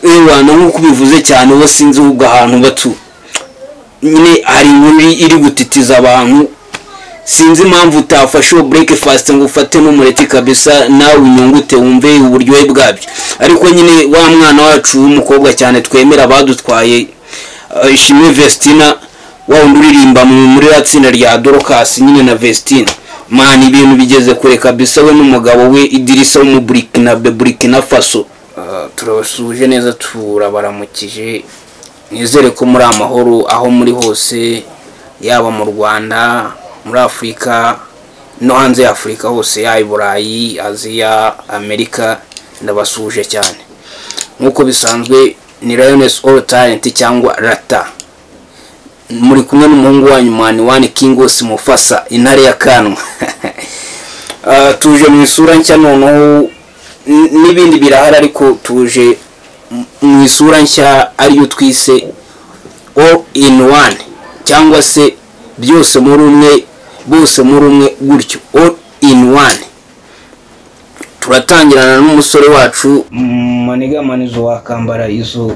Ewana, nk'uko ubivuze cyane, uwo sinzi ahubwo ahantu batu nyine hari inkuru iri gutitiza abantu. Sinzi impamvu utafashe uwo breakfast ngo ufate n'umureti kabisa, nawe unyungute wumve uburyohe bwabyo. Ariko nyine wa mwana wacu w'umukobwa cyane twemera badutwaye, Ishimwe Vestina, wa wundi uririmba muri ya tsinda rya Dorcas nyine na Vestina, man, ibintu bigeze kure kabisa, we n'umugabo we Idirisa wo mu Burkina Faso. Turabasuhuje neza, turabaramukije, nizere ko muri amahoro aho muri hose, yaba mu Rwanda, muri Afurika no hanze ya Afurika hose, yaba i Burayi, Aziya, Amerika, ndabasuhuje cyane. Nk'uko bisanzwe ni Lioness All Talent cyangwa Rata, muri kumwe n'umuhungu wanyu Mani Wani Kingos Mufasa, intare ya Kanwa. Tuje mu isura nshya noneho, n'ibindi birahari, ariko tuje mu isura nshya ariyo twise all in one, cyangwa se byose muri umwe, bose muri umwe gutyo, all in one. Turatangirana n'umusore wacu Maniga Manizo. Wakambara izo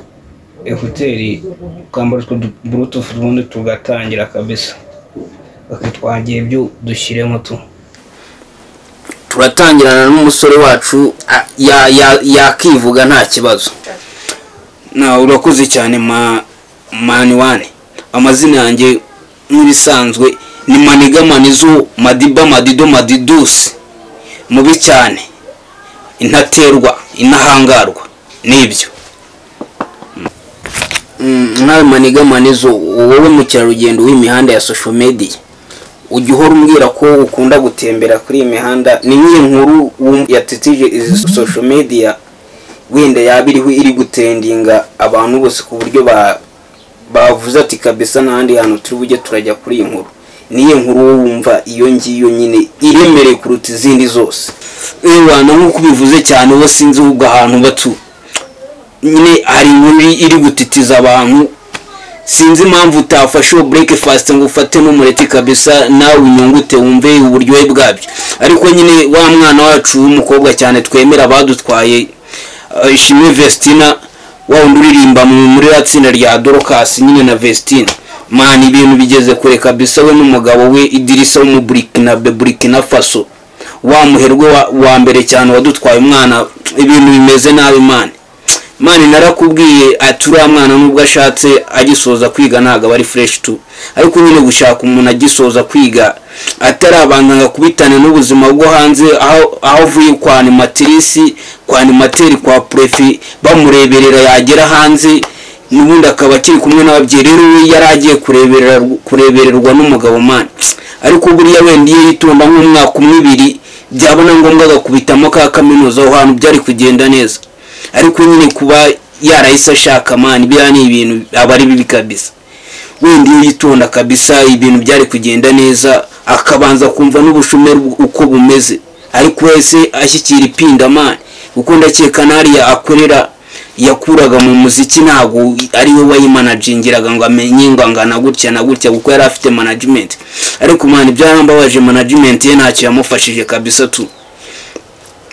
écouteurs, ukambara utwo bluetooth, ubundi tugatangira kabisa, bakitwagira ibyo dushyiremo tu. Turatangirana n'umusore wacu, yakivuga nta kibazo. Na urakoze cyane ma Mani Wane. Amazina yanjye nk'ibisanzwe ni Maniga Manizo Madiba Madido Madidusi, mubi cyane, intaterwa inahangarwa nibyo. Nkawe Maniga Manizo, wowe mukerarugendo w'imihanda ya social media, ujya uhora umbwira ko ukunda gutembera kuri iyi mihanda, ni nk'iyi nkuru yatitije izi social media wenda yaba iriho iri gutrendinga abantu bose, ku buryo bavuze ati kabisa n'ahandi hantu turi bujye turajya kuri iyi nkuru? Niyo nkuru wowe wumva iyo ngiyo nyine iremereye kuruta izindi zose? Ewana, nk'uko ubivuze cyane, uwo sinzi ahubwo ahantu batu nyine hari inkuru iri gutitiza abantu. Sinzi impamvu utafashe uwo breakfast ngo ufate n'umureti kabisa, nawe unyungute wumve uburyohe bwabyo. Ariko nyine wa mwana wacu w'umukobwa cyane twemera badutwaye, Ishimwe Vestina, wa wundi uririmba muri ya tsinda rya Dorcas nyine na Vestina, man, ibintu bigeze kure kabisa, we n'umugabo we Idirisa wo mu Burkina Faso, wa muherwe wa mbere cyane wadutwaye umwana. Ibintu bimeze nabi, man. Man, narakubwiye ati uriya mwana nubwo ashatse agisoza kwiga ntabwo aba ari fresh tu, ariko nyine gushaka umuntu agisoza kwiga atarabanza ngo akubitane n'ubuzima bwo hanze, aho avuye kwa animatrice, kwa animateur, kwa préfet bamureberera, yagera hanze n'ubundi akaba akiri kumwe n'ababyeyi. Rero we yari agiye kurebererwa n'umugabo, man. Ariko buriya wenda iyo yitonda nk'umwaka umwe, ibiri, byaba na ngombwa agakubitamo ka kaminuza, aho hantu byari kugenda neza. Ariko nyine kuba yarahise ashaka, man, biriya ni ibintu aba ari bibi kabisa. Wenda iyo yitonda kabisa ibintu byari kugenda neza, akabanza kumva n'ubushomeri uko bumeze, ariko wese ashyikira ipinda, man, kuko ndakeka n'hariya akorera yakuraga mu muziki ntabwo ari we wayimanagingiraga ngo amenye ngo angana gutya na gutya, kuko yari afite management. Ariko man, byarambabaje, management ye ntacyo yamufashije kabisa tu.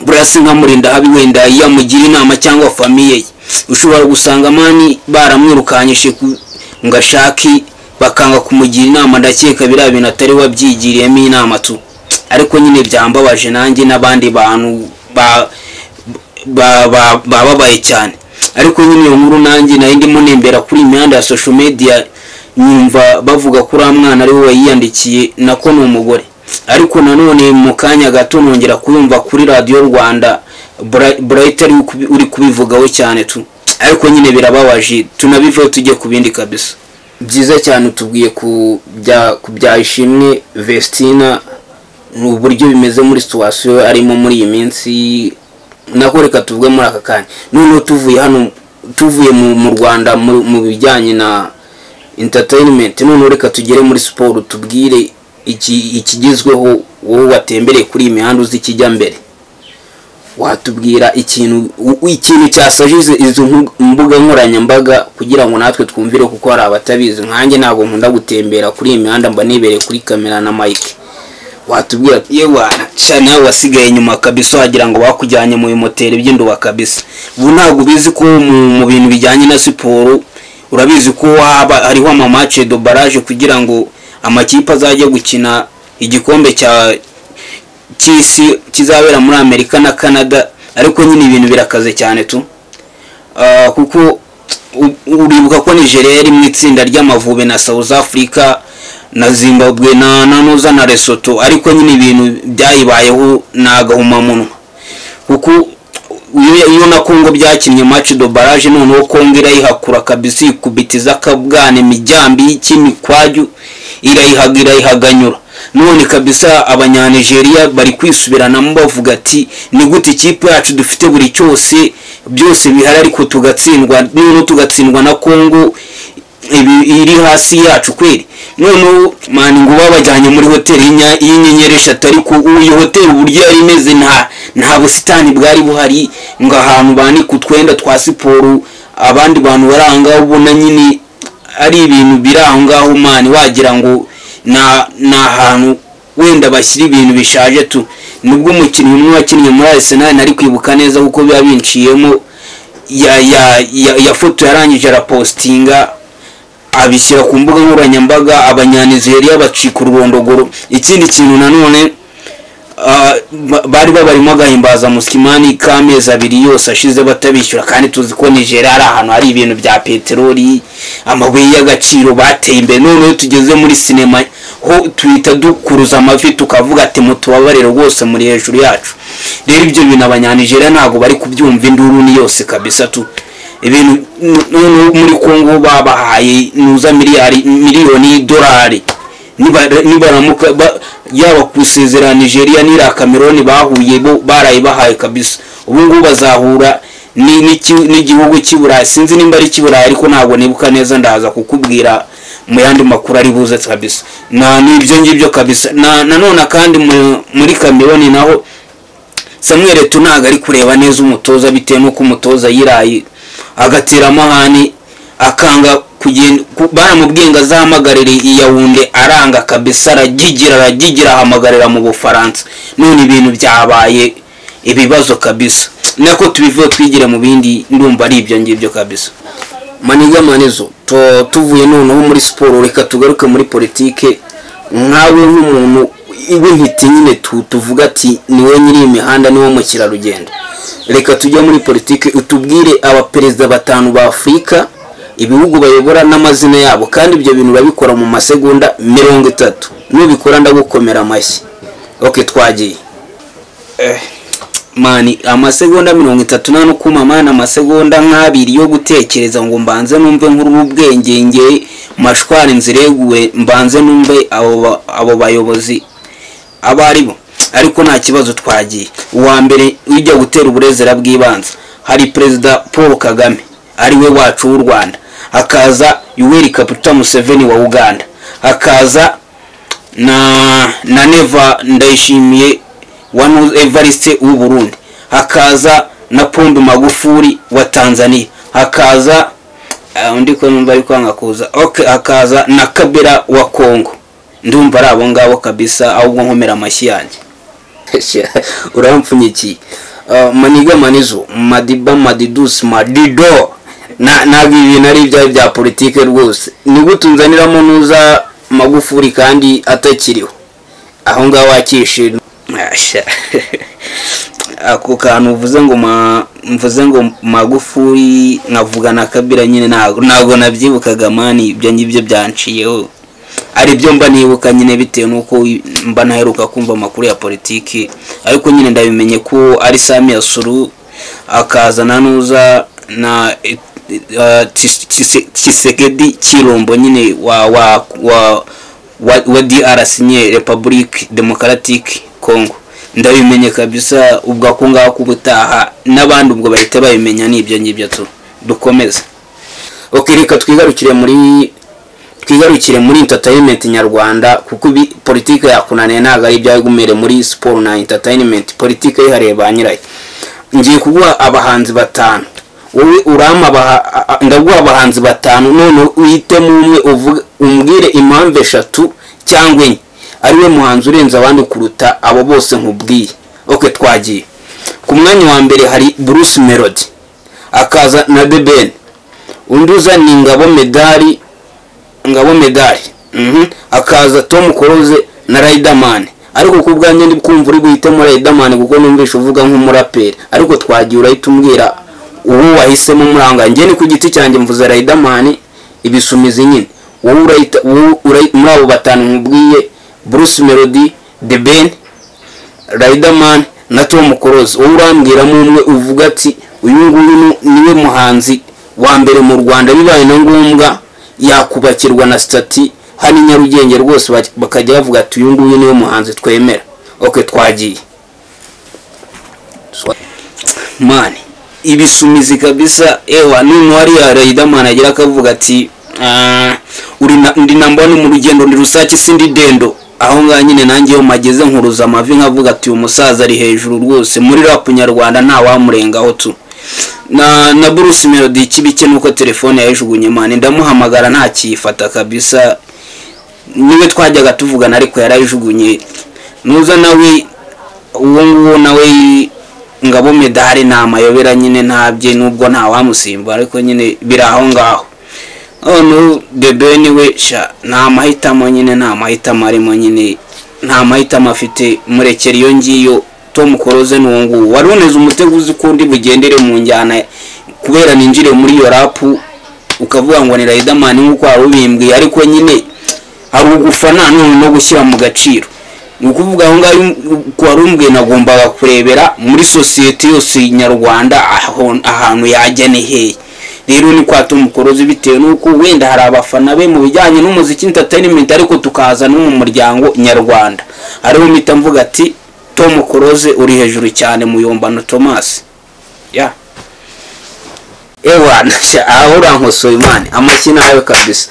Buriya se nka Murinda habi wenda iyo amugira inama cyangwa famille ye, ushobora gusanga, man, baramwirukanyije ngo ashake, bakanga kumugira inama. Ndakeka biriya bintu atari wabyigiriyemo inama tu. Ariko nyine byambabaje nanjye n'abandi bantu bababaye cyane. Ariko nyine iyo nkuru nanjye nari ndimo nembera kuri imihanda ya social media, nyumva bavuga ko uriya mwana ari we wayiyandikiye, nako ni umugore. Ariko nanone mu kanya gato nongera kuyumva kuri Radiyo Rwanda, Bright ari uri kubivugaho cyane tu. Ariko nyine birababaje, tunabiveho tujye ku bindi kabisa. Byiza cyane, tubwiye ku bya Ishimwe Vestina, ni uburyo bimeze muri situation arimo muri iyi minsi, nako reka tuvuge muri aka kanya. Noneho tuvuye hano, tuvuye mu Rwanda mu bijyanye na entertainment, noneho reka tugere muri siporo, tubwire ikigezweho. Wowe watembereye kuri iyi mihanda uzi ikijya mbere, watubwira ikintu cyasajije izo mbuga nkoranyambaga kugira ngo natwe twumvire, kuko hari abatabizi nkanjye. Ntabwo nkunda gutembera kuri iyi mihanda, mba nibereye kuri kamera na mic. Watubwira yewana sha nawe wasigaye inyuma kabisa, wagira ngo bakujyanye mu bimoteri by'induba kabisa. Ubu ntabwo ubizi ko mu bintu bijyanye na siporo, urabizi ko haba hariho ama match de barrage kugira ngo amakipe azajye gukina igikombe cya cy'isi kizabera muri Amerika na Canada, ariko nyine ibintu birakaze cyane tu. Kuko uribuka ko Nigeria yari mu itsinda ry'Amavubi na South Africa na Zimbabwe na Nuza na Lesotho, ariko nyine ibintu byayibayeho nagahumamunwa, kuko iyo na Congo byakinnye match de barrage, noneho Congo irayihakura kabisa, ikubitiza akabwana imijyambi y'ikimikwaju, irayihaga irayihaganyura. None kabisa Abanyanigeria bari kwisubiranamo bavuga ati ni gute ikipe yacu dufite buri cyose byose bihari ariko tugatsindwa, noneho tugatsindwa na Congo iri hasi yacu kweri. Noneho mani ngo babajyanye muri hoteli y'inyenyeri eshatu, ariko iyi hoteli uburyo yari imeze nta busitani bwari buhari, ngo ahantu banika utwenda twa siporo abandi bantu bari aho ngaho ubona nyine ari ibintu biri aho ngaho mani, wagira ngo ni ahantu wenda bashyira ibintu bishaje tu. Nubwo umukinnyi umwe wakinnye muri Arsenal nari kwibuka neza kuko biba binciyemo, ya foto yarangije arapostinga abishyira ku mbuga nkoranyambaga, Abanyanigeria bacika ururondogoro. Ikindi kintu nanone bari babarimo agahimbaza musikimani k'amezi abiri yose ashize batabishyura, kandi tuzi ko Nigeria ari ahantu hari ibintu bya peteroli, amabuye y'agaciro, bateye imbere. Noneho tugeze muri sinema ho tuhita dukuruza amavi tukavuga ati mutubabarire rwose muri hejuru yacu. Rero ibyo bintu Abanyanigeria ntabwo bari kubyumva, induru ni yose kabisa tu. Ibintu noneho muri Congo babahaye nuza miliyoni y'idolari nibaramuka yaba kusezera Nigeria n'ira Cameroon bahuye bo barayibahaye kabisa. Ubu ngubu bazahura n'igihugu cy'Iburayi, sinzi nimba ari cy'Iburayi ariko ntabwo nibuka neza, ndaza kukubwira mu yandi makuru ari buze kabisa. Na nibyo ngibyo kabisa. Na nanone kandi muri Cameroon naho Samuel Eto'o ntabwo ari kureba neza umutoza, bitewe n'uko umutoza yirayi agatera amahane akanga kugenda, baramubwiye ngo azahamagarire Yaounde aranga kabisa, aragigira ahamagarira mu Bufaransa. None ibintu byabaye ibibazo kabisa, nako tubivuye twigire mu bindi, ndumva ari ibyo ngibyo kabisa. Maniga manizo tuvuye noneho muri siporo, reka tugaruke muri politike. Nkawe nk'umuntu w'intiti nyine tuvuga ati niwe nyiri imihanda, niwe mukerarugendo, reka tujye muri politike, utubwire abaperezida batanu ba Afurika, ibihugu bayobora n'amazina yabo, kandi ibyo bintu babikora mu masegonda 30. Nubikora ndagukomera amashyi. Okay, twagiye. Mani amasegonda 30 nta no kuma mani, amasegonda nk'abiri yo gutekereza ngo mbanze numve nkuru ubwenge nge mashwari nzireguwe, mbanze numve abo bayobozi abaribo, ariko nta kibazo twagiye. Uwa mbere ujya gutera uburezera bw'ibanze hari Perezida Paul Kagame ari we wacu w'u Rwanda, hakaza Yoweri Kaguta Museveni wa Uganda, hakaza na Neva Ndayishimiye wa Evariste w'u Burundi, hakaza na Pombe Magufuli wa Tanzania, hakaza undi ko numva ari kwanga kuza, okay, hakaza na Kabila wa Congo. Ndumva ari abo ngabo kabisa, ahubwo nkomera amashyi yanjye. Urampfunyikiye. Maniga manizo Madiba Madidus Madido ntabwo ibintu ari ibyawe bya politike rwose. Ni gute unzaniramo nuza Magufuli kandi atakiriho? Aho ngaho wakishe ako kantu uvuze ngo mvuze ngo Magufuli nkavuga na Kabila nyine ntabwo nabyibukaga mani, ibyo ngibyo byanciyeho ari byo mba nibuka nyine bitewe nuko mba naheruka kumva amakuru ya politiki, ariko nyine ndabimenye ko ari Samia Suluhu, akaza na nuza na Tshisekedi Tshilombo nyine wa DRC nye Republic Democratic Congo. Ndabimenye kabisa ubwo ako ngako ubutaha n'abandi ubwo bahita babimenya, n'ibyo ngibyo tu dukomeze. Okay, reka twigarukire muri entertainment nyarwanda, kuko politike yakunaniye ntabwo ari ibyawe gumere muri sport na entertainment, politike yihariye ba nyirayo. Ngiye kuguha abahanzi batanu, wowe urama ndaguha abahanzi batanu, none uhitemo umwe uvuge umbwire impamvu eshatu cyangwa enye ariwe muhanzi urenze abandi kuruta abo bose nkubwiye. Okay, twagiye. Ku mwanya wa mbere hari Bruce Melody, akaza na The Ben, undi uza ni Ngabo Medali, Ngabo Medali, akaza Tom Close na Riderman. Ariko ku bwanjye ndi kumva uri guhitamo Riderman kuko numvishe uvuga nk'umuraperi, ariko twagiye urahita umbwira uwo wahisemo muranga. Njye ni ku giti cyanjye mvuze Riderman ibisumizi nyine. Wowe urahita muri abo batanu nkubwiye, Bruce Melody, The Ben, Riderman na Tom Close, wowe urambwiramo umwe uvuga ati uyu nguyu niwe muhanzi wa mbere mu Rwanda, bibaye na ngombwa yakubakirwa na stati hano i Nyarugenge rwose, bakajya bavuga ati uyu nguyu niwe muhanzi twemera. Okay, twagiye. Man, ibisumizi kabisa. Ewa none wari Riderman agira akavuga ati uri ndi namba mu rugendo ndi rusake sindi dendo. Aho ngaho nyine nanjye iyo mageze nkuruza amavi nkavuga ati uyu musaza ari hejuru rwose muri rap nyarwanda nta wamurengaho tu. Na Bruce Melody ikibike nuko telefone yayijugunye man, ndamuhamagara ntakiyifata kabisa, niwe twajyaga tuvugana ariko yarayijugunye. Nuza nawe uwo nguwo nawe Ngabo Medali nta mayobera nyine ntabye, nubwo nta wamusimba ariko nyine biri aho ngaho. Ono The Ben we sha nta mahitamo nyine, nta mahitamo arimo nyine, nta mahitamo afite, murekera iyo ngiyo. Tom Close n'uwo nguwo wari uneze umutego uzi ko ndi bugendere mu njyana kubera ninjire muri iyo rap ukavuga ngo ni Riderman nk'uko wari ubimbwiye, ariko nyine hari ugufana none no gushyira mu gaciro. Ni ukuvuga aho ngaho wari umbwiye nagombaga kurebera muri sosiyete yose nyarwanda ahantu yajya ni hehe. Rero ni kwa Tom Close bitewe nuko wenda hari abafana be mu bijyanye n'umuziki entertainment, ariko tukaza no mu muryango nyarwanda. Ariho mpita mvuga ati Tom Close uri hejuru cyane muyombano Thomas. Ya ewa aho urankosoye imana amashyi nayo kabisa.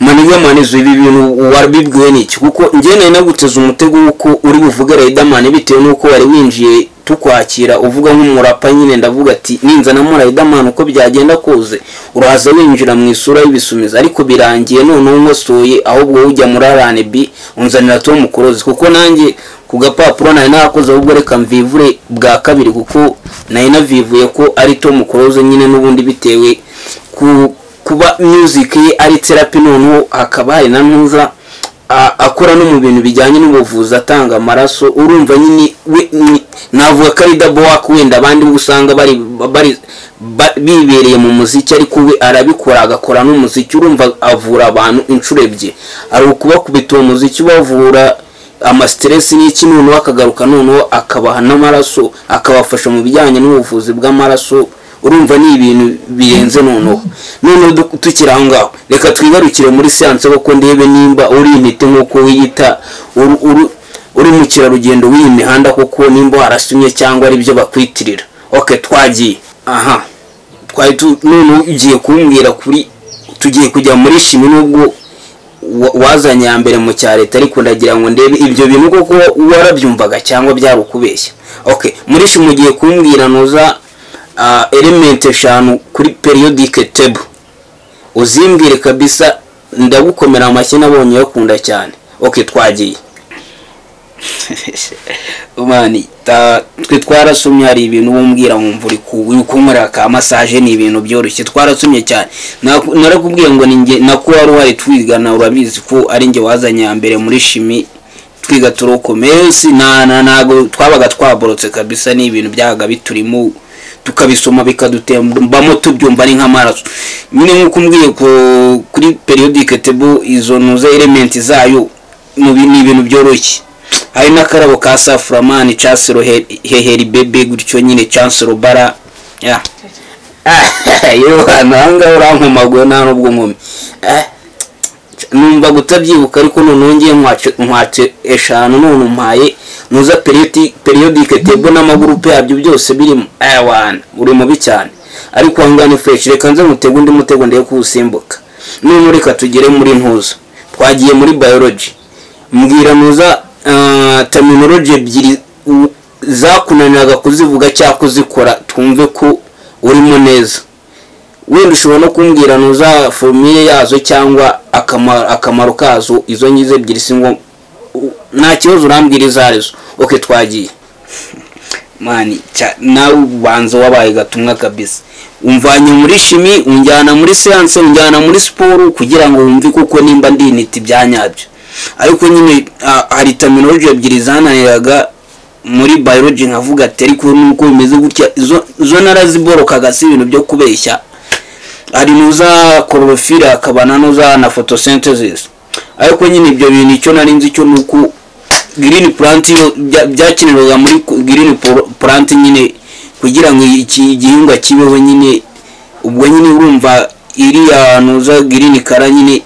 Maniga manizo ibi bintu warabibwiwe n'iki? Kuko njye nari naguteze umutego wuko uri buvuge Riderman bitewe nuko wari winjiye tukwakira uvuga nk'umurapa nyine, ndavuga ati ninzanamo Riderman uko byagenda koze uraza winjira mu isura y'ibisumizi, ariko birangiye none unkosoye ahubwo ujya muri R&B unzanira Tom Close. Kuko nanjye ku gapapuro nari nakoze ahubwo reka mvivure bwa kabiri, kuko nari navivuye ko ari Tom Close nyine n'ubundi bitewe kuba music ye ari therapy, noneho hakaba hari na ntuza akora no mu bintu bijyanye n'ubuvuzi atanga amaraso. Urumva nyine navuga ko ari double work, wenda abandi usanga bari bibereye mu muziki ariko we arabikora agakora n'umuziki. Urumva avura abantu inshuro ebyiri, ari ukubakubita uwo muziki ubavura ama stress n'iki, noneho akagaruka noneho akabaha n'amaraso akabafasha mu bijyanye n'ubuvuzi bw'amaraso. Urumva ni ibintu birenze. Noneho tukiri aho ngaho reka twigarukire muri siyanse kuko ndebe nimba uri intiti nk'uko wiyita uri mukerarugendo w'iyi mihanda kuko nimba warasumye cyangwa ari byo bakwitirira. Okay, twagiye. Aha twari none ugiye kumbwira kuri tugiye kujya muri shimi nubwo wazanye ya mbere mu cya leta, ariko ndagira ngo ndebe ibyo bintu koko warabyumvaga cyangwa byari ukubeshya. Okay, muri shimi ugiye kumbwira nuza element 5 kuri periodic table, uzimbwire kabisa, ndagukomera amashyi nabonye yakunda cyane. Okay, twagiye. Umani twe twarasomye hari ibintu wumbwira nkumva uri kunkorera ka massage, ni ibintu byoroshye twarasomye cyane. Narakubwiye ngo ninjye nako wari wari twigana, urabizi ko ari njye wazanye ya mbere muri shimi twiga turokomesi na nago twabaga twaborotse kabisa, ni ibintu byaga biturimo tukabisoma bikadutembamo tubyumva ari nk'amaraso nyine. Nkuko umbwiye ko kuri periodic table izo nuza element zayo ni ibintu byoroshye. Hari n'akarabo ka Saframani Chancellor Heheri Bebe gutyo nyine Chancellor Bara ya yo nanga urankomaguye nta nubwo nkumi numva gutabyibuka, ariko none ngiye nkwace 5 none umpaye nuza periodic table n'amagurupe yabyo byose birimo. Wana uri mubi cyane, ariko hangane fresh. Reka nze mutego undi mutego ndeye kuwusimbuka. None reka tugere muri ntuzo, twagiye muri biology. Mbwira nuza terminology ebyiri zakunaniraga kuzivuga cyangwa kuzikora twumve ko urimo neza. Wenda ushobora no kumbwira nuza formule yazo cyangwa akamaro kazo, izo ngizo ebyiri si ngo nta kibazo, urambwira izo arizo. Okay, twagiye man, nawe ubanza wabaye gatumwa kabisa. Umvanye muri chimie, unjyana muri science, unjyana muri siporo kugira ngo wumve kuko nimba ndi intiti bya nyabyo. Ariko nyine hari terminology ebyiri zananiraga muri biology, nkavuga ati ariko nuko bimeze gutya, izo naraziborokaga, si ibintu byo kubeshya. Hari nuza chlorophylle, hakaba na nuza na photosynthesis. Ariko nyine ibyo bintu icyo nari nzi cyo nuko green plant yo byakenerwaga muri green plant nyine kugira ngo iki gihingwa kibeho nyine. Ubwo nyine urumva iriya nuza green color nyine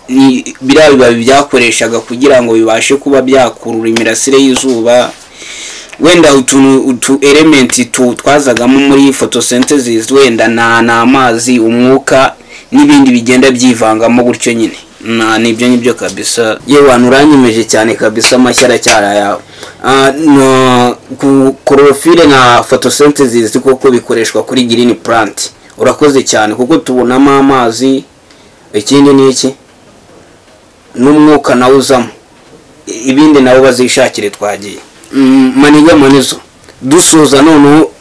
ni biriya bibabi byakoreshaga kugira ngo bibashe kuba byakurura imirasire y'izuba. Wenda utuntu utu element twazagamo muri photosynthesis wenda na amazi, umwuka n'ibindi bigenda byivangamo gutyo nyine. Na nibyo nibyo kabisa. Yewe wantu, uranyemeje cyane kabisa, amashyi aracyari ayawe. No, ku chlorophylle na photosynthesis koko bikoreshwa kuri green plant. Urakoze cyane kuko tubonamo amazi, ikindi ni iki, n'umwuka nawo uzamo, ibindi nabo bazishakire. Twagiye. Maniga Manizo, dusoza noneho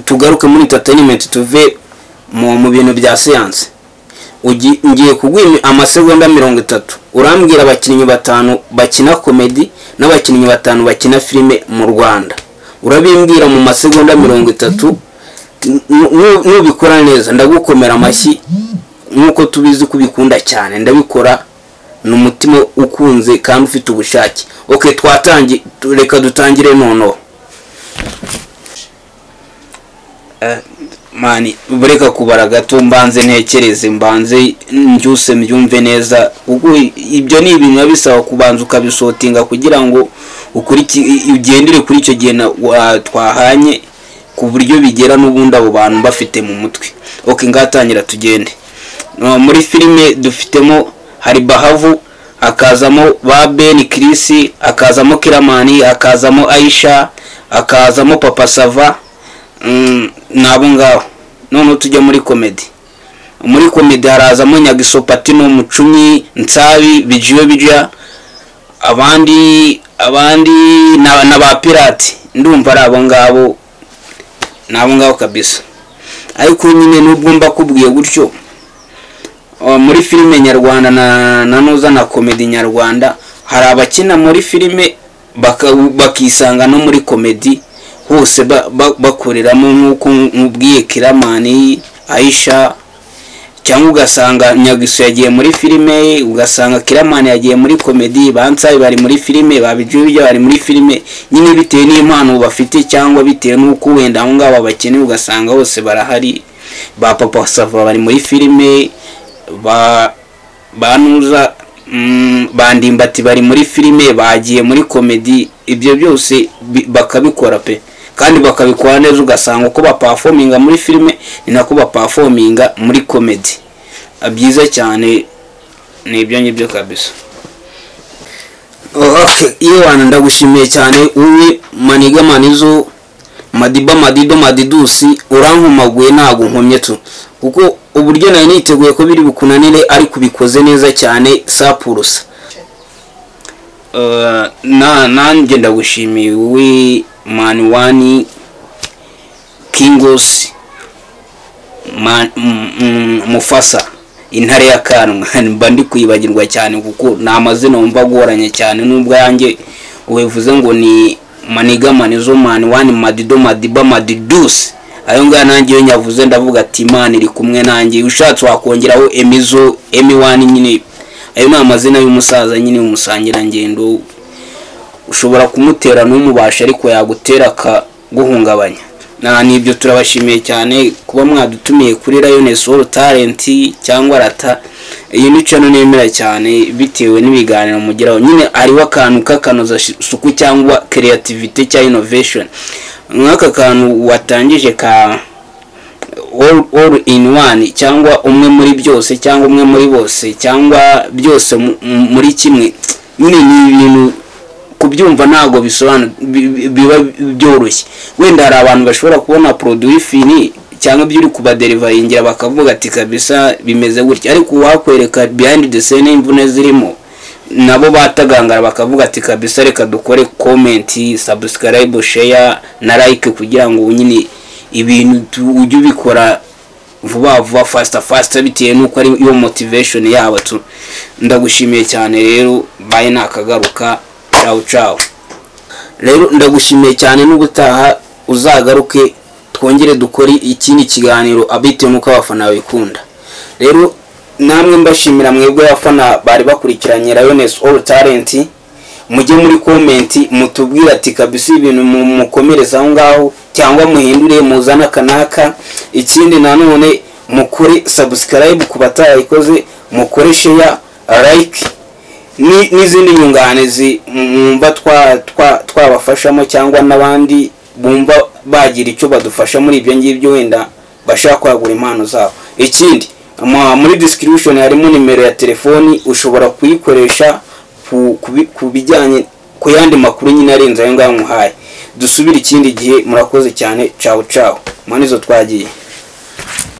tugaruke muri entertainment, tuve mu bintu bya siyanse. Ngiye kuguha amasegonda 30, urambwira abakinnyi batanu bakina comedy n'abakinnyi batanu bakina filime mu Rwanda. Urabimbwira mu masegonda 30. Nubikora neza ndagukomera amashyi nk'uko tubizi ko ubikunda cyane. Ndabikora ni umutima ukunze kandi ufite ubushake. Okay, twatangiye, reka dutangire noneho. Man, bureka kubara gato, mbanze ntekereze, mbanze mbyuse mbyumve neza, kuko ibyo ni ibintu biba bisaba kubanza ukabisortinga kugira ngo ugendere kuri icyo gihe twahanye, ku buryo bigera n'ubundi abo bantu bafite mu mutwe. Okay, ngatangira tugende. No, muri filime dufitemo hari Bahavu, hakazamo ba Ben Chris, hakazamo Kiramani, hakazamo Aisha, hakazamo Papa Sava, nabo ngabo. Noneho tujya muri comedy. Muri comedy harazamo Nyagiso, Patino, Mucumi, Nsabi, Bijiyo Bija, abandi na ba Pirate. Ndumva ari abo ngabo, ni abo ngabo kabisa. Ariko nyine nubwo mbakubwiye gutyo, muri filime nyarwanda na nuza na comedy nyarwanda hari abakina muri filime bakisanga no muri comedy hose bakoreramo, nk'uko nkubwiye Kiramani, Aisha, cyangwa ugasanga Nyagiso yagiye muri filime, ugasanga Kiramani yagiye muri comedy, Bansayi bari muri filime, Babijubya bari muri filime nyine, bitewe n'impano bafite cyangwa bitewe n'uko wenda aho ngaho bakeneye, ugasanga bose barahari. Ba Papa Sava bari muri filime, ba banuza Bandimbati bari muri filime, bagiye muri comedy, ibyo byose bakabikora pe, kandi bakabikora neza, ugasanga uko baperforminga muri filime ni nako baperforminga muri comedy. Byiza cyane, ni ibyo ngibyo kabisa. Okay, iyo wana ndagushimiye cyane wowe Maniga Manizo Madiba Madido Madidusi, urankumaguye ntago nkomye tu, kuko uburyo nari niteguye ko biri bukunanire ariko ubikoze neza cyane sapurusa. Na nanjye ndagushimiye wowe Maniwani Kingos Mufasa, intare ya kanwa, mba ndi kwibagirwa cyane kuko ni amazina wumva agoranye cyane, nubwo yanjye ubivuze ngo ni Maniga Manizo Maniwani Madido Madiba Madidusi, ayo ngayo nanjye iyo nyavuze ndavuga ati Imana iri kumwe nanjye. Ushatse wakongeraho Emizo Emiwani nyine, ayo ni amazina y'umusaza nyine w'umusangirangendo, ushobora kumutera n'umubasha ariko yagutera akaguhungabanya. Na nibyo, turabashimiye cyane kuba mwadutumiye kuri Lioness All Talent cyangwa Rata. Iyi ni channel nemera cyane bitewe n'ibiganiro mugeraho nyine, hariho akantu k'akanoza suku cyangwa creativity cyangwa innovation, nk'aka kantu watangije ka all in one, cyangwa umwe muri byose, cyangwa umwe muri bose, cyangwa byose muri kimwe nyine. Ni ibintu kubyumva ntabwo bisobanura biba byoroshye. Wenda hari abantu bashobora kubona produit fini cyangwa ibyo uri kubadeliveringira, bakavuga ati kabisa bimeze gutya. Ariko uwakwereka behind the scene, imvune zirimo, nabo batagangara bakavuga ati kabisa reka dukore comment, subscribe, share na like, kugira ngo nyine ibintu ujye ubikora vuba vuba, faster faster, bitewe n'uko ari yo motivation yabo tu. Ndagushimiye cyane rero, bye, nakagaruka, ciao ciao. Rero ndagushimiye cyane, n'ubutaha uzagaruke twongere dukore ikindi kiganiro bitewe n'uko abafana babikunda. Rero namwe mbashimira mwebwe abafana bari bakurikiranye Lioness All Talent. Mujye muri comment mutubwire ati kabisa ibintu mukomereze aho ngaho, cyangwa muhindure, muzane aka n'aka. Ikindi nanone, mukore subscribe ku batarayikoze, mukore share, like n'izindi nyunganizi mwumva twabafashamo, cyangwa n'abandi bumva bagira icyo badufasha muri ibyo ngibyo, wenda bashaka kwagura impano zabo. Ikindi, muri description harimo nimero ya telefoni, ushobora kuyikoresha ku bijyanye ku yandi makuru nyine arenze ayo ngayo muhaye. Dusubire ikindi gihe, murakoze cyane, ciao ciao, manizo twagiye.